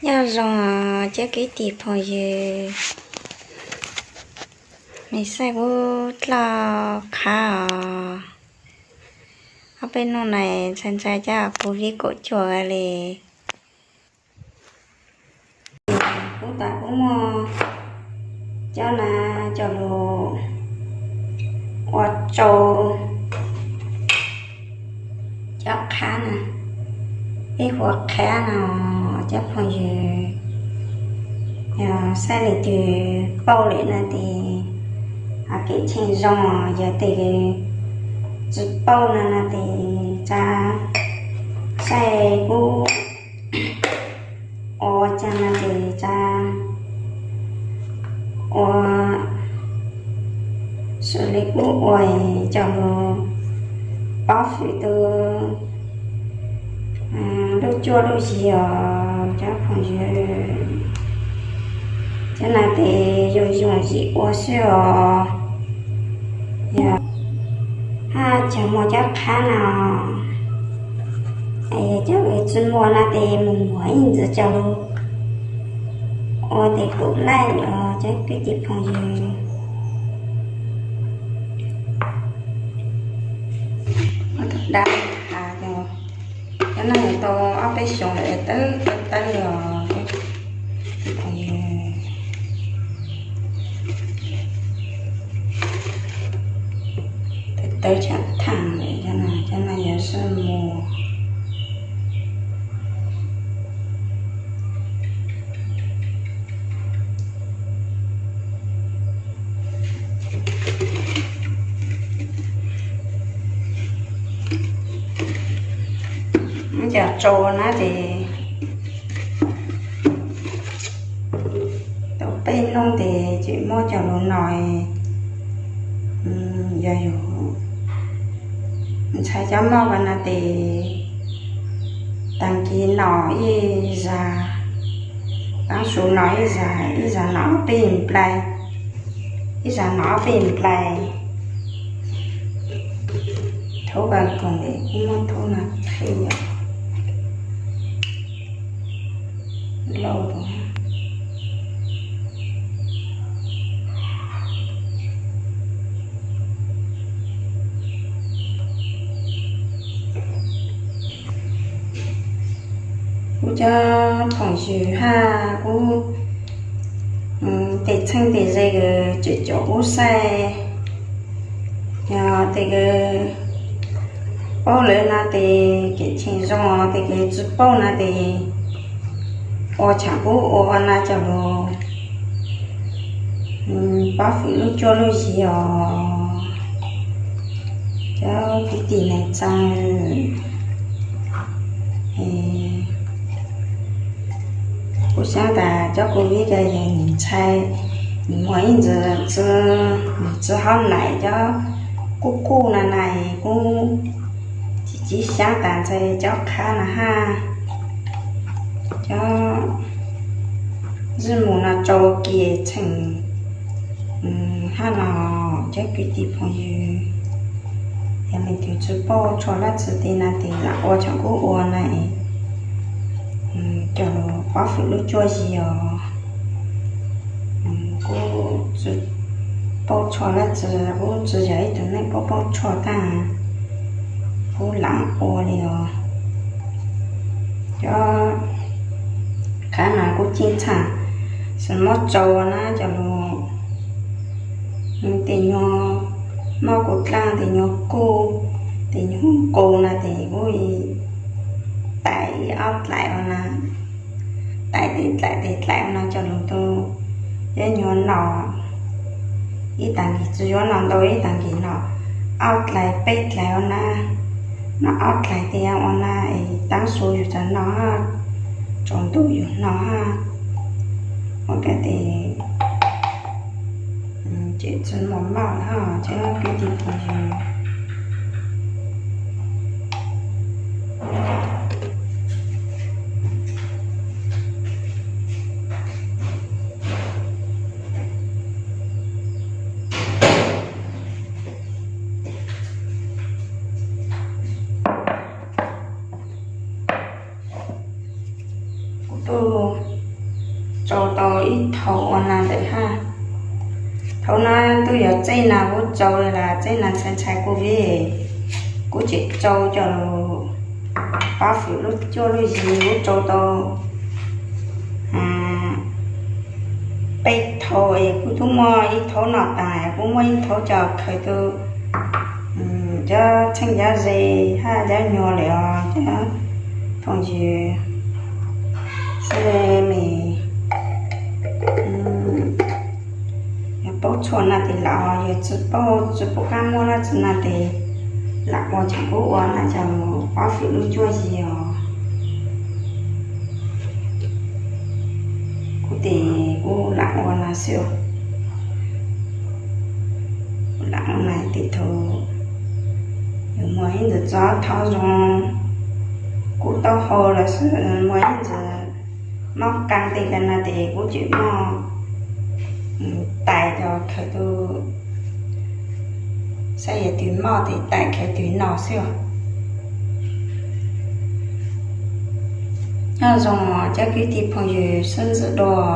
Nyob zoo os cov kwv tij phooj ywg, nej saib kuv dlauj qhab os. Ob peb hnub no ntshai ntshai cov covid kaum cuaj li. Kuv tas kuv muaj cov na coj lug ua tsau cov qhab na, peb hu ua qhab no, cov phooj ywg, yog saib leej twg paub lawm no ces kev cheem zoo, yog tej tsis paub no no ces tsa saib kuv ua caag no ces tsa ua xws li kuv ua coj lug pob fwm tu lub cuab lub yig os cov phooj ywg. Cov no ces yog yooj yim ua xwb os. Yog hab tseem muaj cov qhab no, cov tsis muaj no ces mus muag ib ntxiv coj lug ua tes kaum laij os cov kwv tij phooj ywg. Dab has, cov no yog tau ob peb xyoos lawm tawb tawb tawb li os. Tawb tawb tshaj thaaj lawm, cov no yog zaj mus. Muab cov tsau na ces tau peb hnub tes tseem muab cov lug no, yog yus ntshai cov mob ko no tes taag kis no ib zag, taab su no ib zag, ib zag no ob peb nplai, ib zag no ob peb nplai. Thaub ko koom es kuv muab thaub no qhib lauj. Kuv cov phooj ywg hab kuv tej txheeb tej ze kws tseem caum kuv saib, yog tej kws paub lawm no tes kev cheem zoo, tej kws tsis paub no tes ua tshaam kuv ua na coj lug pob fwm lub cuab lub yig os cov kwv tij neej tsaa. Kuv xaav tas cov covid ko yog nws ntshai, nws muaj ib ntsis tsi, nws tsi hab naim cov qub qub na na, kuv tsis xaav tas ntshai cov qhab na hab cov zij mus no tsau kiag txheem hab no cov kwv tij phooj ywg. Yog leej twg tsi paub tshuaj dlaab tsi tej na tes lam ua tshaam kuv ua na, coj lug pob fwm lub cuab yig os. Kuv tsi paub tshuaj dlaab tsi, kuv tsi yog ib tug neeg paub paub tshuaj tag, kuv lam ua li os. Cov qhab no kuv ceeb tshaaj xwb muab tsau na coj lug, tej nyuag mob kuv dlaab, tej nyuag kuj, tej nyuag qus na tes kuv tais ib ob dlaim ua na, tais tes dlaim tes dlaim ua na coj lug tu, cov nyuag no ib taag kis tsi yuav no ntau, ib taag kis no ob dlaim peb dlaim ua na, no ob dlaim tes ua na es taab su yug tsaam no, tsaus ntuj yug no hab, ua kag tes ces tsi muaj maj hab cov kwv tij phooj ywg. Kuv tub Tsau tau ib thaum ua nas ntawm hab. Thaum no twb yog txij nas kuv tsau li las, txij nas ntshai ntshai kuv vij, kuv tseem tsau cov lus pab fwm lub cuaj lub yig, kuv tsau tau peb thaum es kuv twb muaj ib thaum no tas, kuv muaj ib thaum cov khaws tus cov txheej cov ze hab cov nyuag lawm os cov phooj ywg. Xwb mas yog paub tshuaj na tes lam ua, yog tsis paub, tsis pom qab muab dab tsi na tes lam ua, tseem ub ua na cov pab fwm lub cuaj yig os. Kuv tes kuv lam ua na xwb. Lam ua na tes thaum yus muaj ib ntsis txog thaum zoo, kuv tau hau los xwb, muaj ib ntsis mob qee tej ka na tes kuv tseem muaj tais cov khaws tus, saib yog twg mob tes tais khaws twg no xwb os. Nyob zoo cov kwv tij phooj ywg sib ntsib dua.